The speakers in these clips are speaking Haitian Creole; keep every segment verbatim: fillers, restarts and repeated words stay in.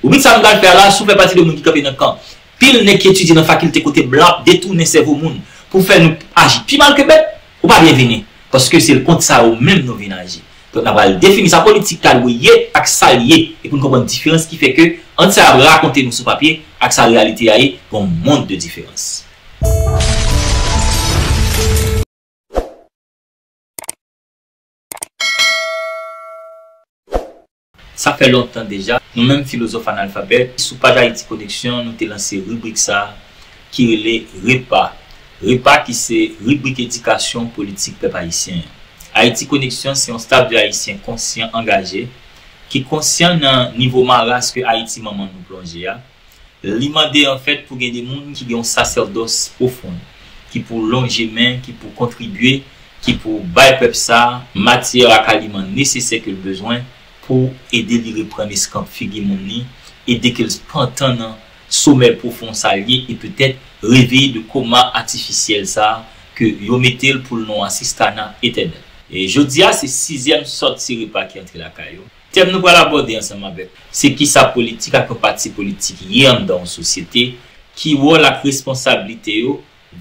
Ou vin sa m pral fè a la, si w fè pati de moun ki kanpe nan kan pil nèg ki etidye nan fakilte kote blan ap detounen sèvo moun pou fè nou aji pi mal ke bèt, ou pa byenvini. Paske se kont sa yo menm nou vin aji. Donk, n a pral defini sa politik ta dwe ye ak sa l ye, epi n konprann diferans ki fè ke ant sa y ap rakonte nou sou papye ak sa reyalite a ye, gen yon mond de diferans. Sa fè lontan deja, nou menm filozòf analfabèt, sou paj Ayiti Koneksyon, nou te lanse ribrik sa a ki rele Repa. Repa ki se ribrik edikasyon politik pèp ayisyen an. Ayiti Koneksyon se yon stab de Ayisyen konsyan angaje, ki konsyan nan nivo maras ke Ayiti manman nou plonje a, Li mande, anfèt, pou gen de moun ki gen yon sasèdòs pwofon, ki pou lonje men, ki pou kontribye, ki pou bay pèp sa a matyè ak aliman nesesè ke l bezwen pou ede li reprann eskanp figi moun li, ede ke l pantan nan somèy pwofon sa l ye e petèt reveye de koma atifisyèl sa a ke yo mete l pou l nan yon asistana etènèl. E jodi a, se sizyèm sòti repa ki antre lakay ou. Tèm nou pral abòde ansanm avèk se kisa politik ak yon pati politik ye anndan yon sosyete, ki wòl ak responsablite yo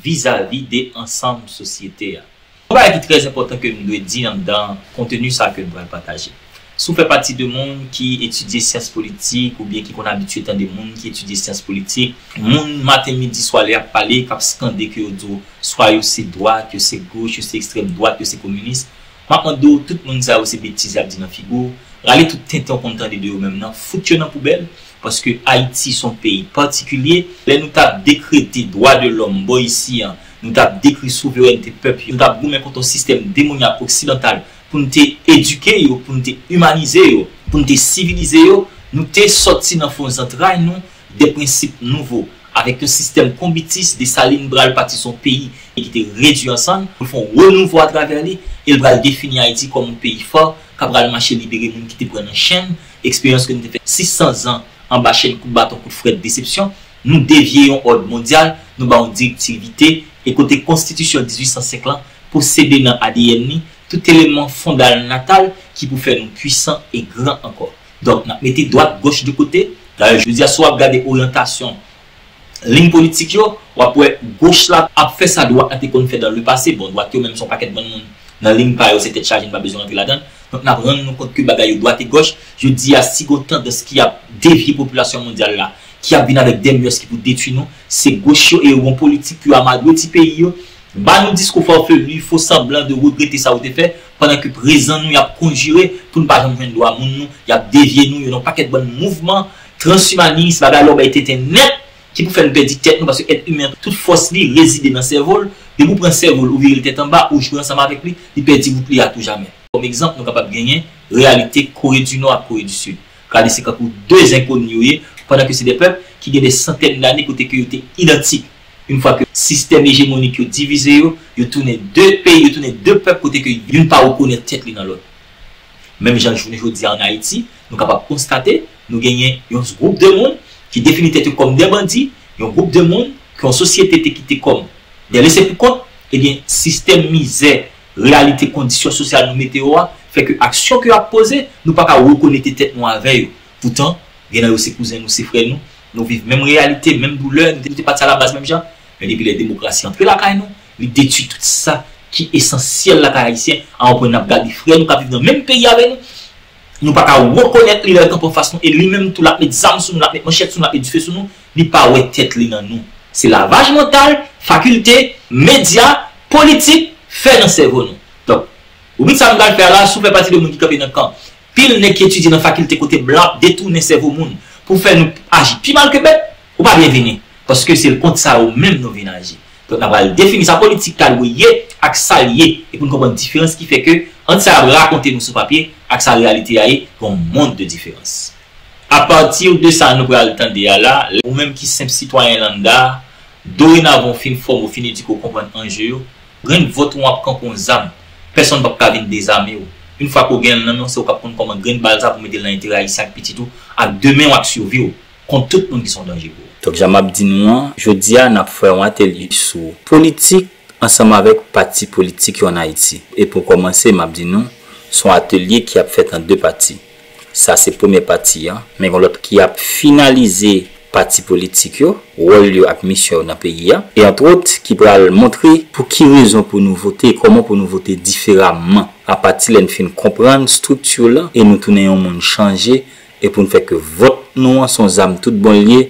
vizavi de ansanm sosyete a. Yon bagay ki trè enpòtan ke m dwe di anndan konteni sa ke m pral pataje. Si w fè pati de moun ki etidye syans politik oubyen ki konn abitye tande moun ki etidye syans politik, moun maten, midi, swa lè y ap pale, k ap skande ke yo di w swa yo se dwat, yo se goch, yo se ekstrèm dwat, yo se kominis, m ap mande w, tout moun sa yo se betiz y ap di nan figi w, rale tout tenten w konn tande de yo menm nan, fout yo nan poubèl, paske Ayiti se yon peyi patikilye. Lè nou t ap dekrete dwa de lòm bò isi a, nou t ap dekri souverènte pèp yo, nou t ap goumen kont yon sistèm demonyak oksidantal pou n te edike yo, pou n te imanize yo, pou n te sivilize yo, nou te sòti nan fon zantray nou de prensip nouvo, avèk yon sistèm konbitis. Desalin pral pati se yon peyi ki te redui an sann, pou l fè yon renouvo atravè li, e l pral defini Ayiti kòm yon peyi fò, k ap pral mache libere moun ki te pran nan chenn, eksperyans ke nou te fè sis san zan anba chenn kout baton, kout frèt, desepsyon. Nou devye yon òd mondyal, nou ba yon direktivite, e kote konstitisyon dizuit san senk lan posede nan A D N li tout eleman fondalnatal ki pou fè nou pwisan e gran ankò. Donk, n ap mete dwat, gòch de kote. Dayè, jodi a, si w ap gade oryantasyon liy politik yo, w ap wè gòch la ap fè sa dwat la te konn fè dans le passé. Bon, dwat yo menm se yon pakèt bann moun nan liy pa yo, se tèt chaje, n pa bezwen rantre ladan l. Donk, n ap rann nou kont ke bagay yo dwat e gòch. Jodi a, si gen yon tandans ki ap devye popilasyon mondyal la, ki ap vin avèk de mœurs ki pou detwi nou, se gòch yo, e yo gen yon politik pou yo amadweti peyi yo, ba nou diskou fafelu, fo sanblan de regrete sa yo te fè, pandan ke prezan nou y ap konjire pou n pa janm jwenn dwa moun nou, y ap devye nou, yo nan yon pakèt bann mouvman transimanis, bagay la w bay tenten nèt, ki pou fè n pèdi tèt nou, paske èt imen an, tout fòs li rezide nan sèvo l. Depi w pran sèvo l, ou vire l tèt anba, ou jwe ansanm avèk li, li pèdi wout li a tou jamè. Kòm egzanp, nou kapab genyen reyalite Kore di Nò ak Kore di Sid. Gade, se kankou de zenkoni yo ye, pandan ke se de pèp ki gen de santèn dane kote ke yo te idantik. Yon fwa ke sistèm ejemonik yo divize yo, yo tounen de peyi, yo tounen de pèp kote ke youn pa rekonèt tèt li nan lòt. Menm jan jounen jodi a ann Ayiti, nou kapab konstate, nou genyen yon gwoup de moun ki defini tèt yo kòm de bandi, yon gwoup de moun ke yon sosyete te kite kòm de lese pou kont, ebyen, sistèm mizè, reyalite, kondisyon sosyal nou mete yo a, fè ke aksyon ke y ap poze, nou pa ka rekonekte tèt nou avè yo. Poutan, gen nan yo se kouzen nou, se frè nou, nou viv menm reyalite, menm doulè, nou te, nou te pati alabaz menm jan. Men depi lè demokrasi antre lakay nou, li detwi tout sa ki esansyèl lakay ayisyen, a yon pwen n ap gade frè nou k ap viv nan menm peyi avè nou, nou pa ka rekonèt li lè l kanpe anfas nou, e li menm tou l ap met zam sou nou, l ap met manchèt sou nou, l ap met dife sou nou, li pa wè tèt li nan nou. Se lavaj mantal, fakilte, medya, politik fè nan sèvo nou. Donk, ribrik sa m pral fè a la, si w fè pati de moun ki kanpe nan kan pil nèg ki etidye nan fakilte kote blan ap detounen sèvo moun pou fè nou aji pi mal ke bèt, ou pa byenvini. Paske se kont sa yo menm nou vin aji. Donk, n a pral defini sa politik ta dwe ye ak sa l ye, epi n konprann diferans ki fè ke ant sa y ap rakonte nou sou papye ak sa reyalite a ye, gen yon mond de diferans. Apati de sa nou pral tande a la, ou menm ki senp sitwayen landa, dorenavan w fin fòme, w fin edike, w konprann anje yo, grenn vòt ou ap kanpe yon zam. Pèsonn p ap ka vin dezame w. Yon fwa ke w gen l nan men w, se ou k ap konn kòman grenn bal sa pou mete l nan enterè ayisyen ak pitit ou, ak demen w ak sivi w, kont tout moun ki se yon danje pou ou. Donk, jan m ap di nou an, jodi a, n ap fè yon atelye sou politik ansanm avèk pati politik yo ann Ayiti. E pou kòmanse, m ap di nou, se yon atelye ki ap fèt an de pati. Sa se premyè pati a, men gen lòt ki ap finalize pati politik yo, wòl yo ak misyon yo nan peyi a, e antwòt ki pral montre pou ki rezon pou nou vote, kòman pou nou vote diferaman apati lè n fin konprann estrikti lan e nou tounen yon moun chanje, e pou n fè ke vòt nou an se yon zam tout bon l ye,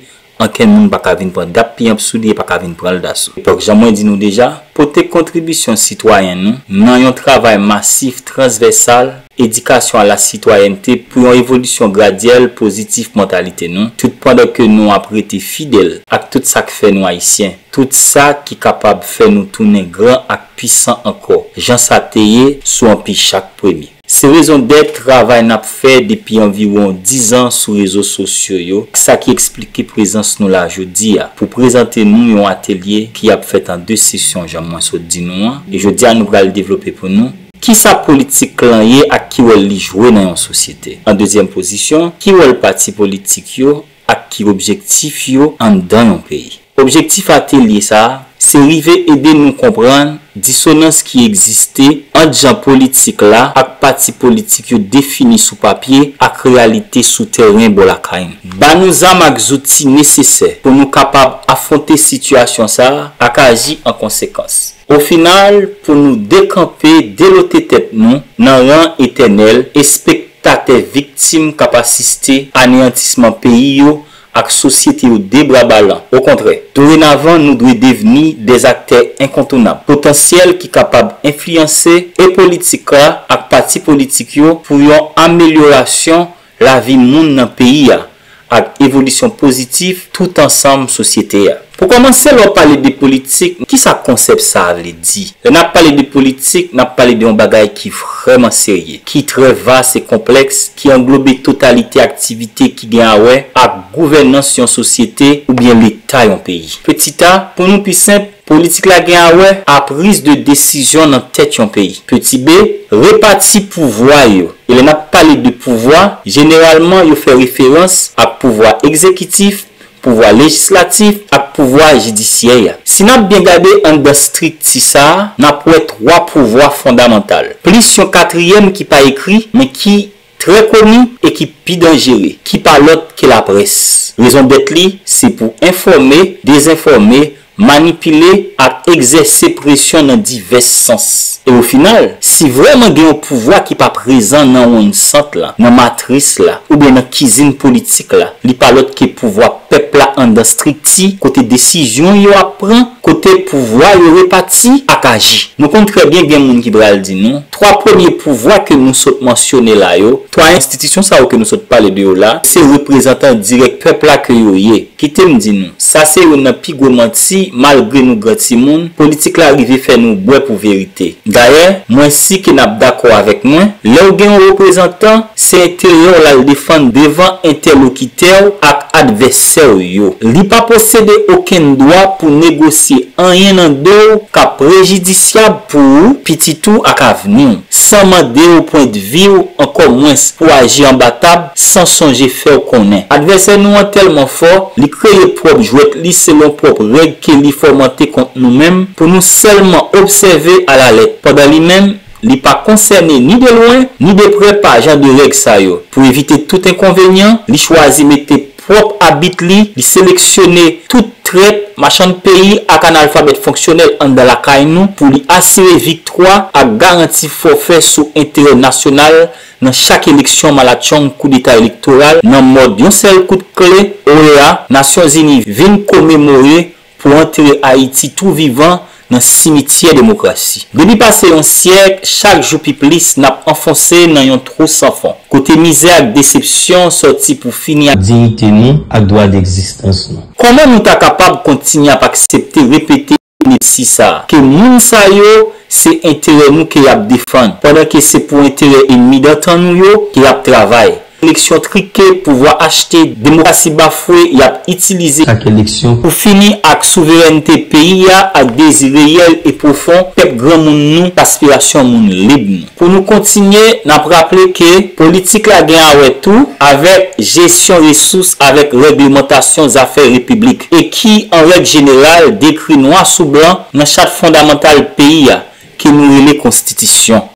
ankenn moun pa ka vin pran dap piyanp sou li e pa ka vin pran l daso. Epòk, jan mwen di nou deja, pote kontribisyon sitwayen nou nan yon travay masif, transvèsal, edikasyon a la sitwayènte pou yon evolisyon gradyèl pozitif mantalite nou, tout pandan ke nou ap rete fidèl ak tout sa k fè nou Ayisyen, tout sa ki kapab fè nou tounen gran ak pwisan ankò, jan sa te ye sou Anpi Chak Premye. Se rezondèt travay n ap fè depi anviwon dizan sou rezo sosyo yo, sa ki eksplike prezans nou la jodi a, pou prezante nou yon atelye ki ap fèt an de sesyon, jan mwen sot di nou an, e jodi a nou pral devlope pou nou kisa politik lan ye ak ki wòl li jwe nan yon sosyete. An dezyèm pozisyon, ki wòl pati politik yo ak ki objektif yo anndan yon peyi. Objektif atelye sa a, se rive ede nou konprann disonans ki egziste ant jan politik la ak pati politik yo defini sou papye ak reyalite sou tèren bò lakay nou. Ba nou zam ak zouti nesesè pou nou kapab afwonte sitiyasyon sa a ak aji an konsekans. Ofinal, pou nou dekanpe, delote tèt nou nan ran etènèl espektatè viktim k ap asiste aneyantisman peyi yo ak sosyete yo de bra balan. Okontrè, dorenavan nou dwe devni dèzaktè enkontounab, potansyèl ki kapab enfliyanse e politik la ak pati politik yo pou yon amelyorasyon lavi moun nan peyi a ak evolisyon pozitif tout ansanm sosyete a. Pou kòmanse, lè w pale de politik, kisa konsèp sa a vle di? Lè n ap pale de politik, n ap pale de yon bagay ki vrèman serye, ki trè vas e konplèks, ki anglobe totalite aktivite ki gen a wè ak gouvènans yon sosyete oubyen leta yon peyi. Petit a, pou nou pi senp, politik la gen a wè a priz de desizyon nan tèt yon peyi. Petit b, repati pouvwa yo. E lè n ap pale de pouvwa, jeneralman yo fè referans ak pouvwa egzekitif, pouvwa lejislatif ak pouvwa jidisyè a. Si n ap byen gade anndan estrikti sa a, n ap wè twa pouvwa fondamantal, plis yon katriyèm ki pa ekri, men ki trè koni e ki pi danjere, ki pa lòt ke laprès. Rezondèt li, se pou enfòme, dezenfòme, manipile ak egzèse presyon nan divès sans. E ofinal, si vrèman gen yon pouvwa ki pa prezan nan wonn sant la, nan matris la, oubyen nan kizin politik la, li pa lòt ke pouvwa pèp la anndan estrikti kote desizyon yo ap pran, kote pouvwa yo repati ak aji. Nou konn trè byen gen moun ki pral di nou, twa premye pouvwa ke nou sot mansyone la yo, twa enstitisyon sa yo ke nou sot pale de yo la, se reprezantan dirèk pèp la ke yo ye. Kite m di nou, sa se youn nan pi gwo manti, malgre nou gran timoun, politik la rive fè nou bwè pou verite. Dayè, mwen si ke n ap dakò avèk mwen, lè w gen yon reprezantan, se enterè w l al defann devan entèlokitè w ak advèsè w yo. Li pa posede okenn dwa pou negosye anyen nan do w k ap prejidisyab pou ou, pitit ou ak avni w, san mande w pwendvi w, ankò mwens pou aji anba tab san sonje fè w konnen. Advèsè nou an tèlman fò, li kreye pwòp jwèt li selon pwòp règ ke li fòmante kont nou menm pou nou sèlman obsève alalèt. Pandan li menm, li pa konsène ni de lwen, ni de prè pa jan de règ sa yo. Pou evite tout enkonvenyan, li chwazi mete pwòp abit li, li seleksyone tout trèt, machann peyi ak analfabèt fonksyonèl anndan lakay nou pou li asire viktwa ak garanti fòfè sou enterè nasyonal nan chak eleksyon malatchong koudeta elektoral nan mòd yon sèl kout kle, O E A, Nasyonzini vin komemore pou antere Ayiti tou vivan nan simityè demokrasi. Depi pase yon syèk, chak jou pi plis n ap anfonse nan yon twou san fon, kote mizè ak desepsyon sòti pou fini ak diyite nou ak dwa degzistans nou. Kòman nou ta kapab kontinye ap aksepte repete inepsi sa a, ke moun sa yo se enterè nou ke y ap defann, pandan ke se pou enterè enmi dantan nou yo ke y ap travay? Eleksyon trike, pouvwa achte, demokrasi bafwe, y ap itilize chak eleksyon pou fini ak souverènte peyi a ak dezi reyèl e pwofon pèp granmoun nou, aspirasyon moun lib nou. Pou nou kontinye, n ap raple ke politik la gen a wè tou avèk jesyon resous avèk règlemantasyon zafè repiblik, e ki, an règ jeneral, dekri nwa sou blan nan chat fondamantal peyi a, ke nou rele konstitisyon.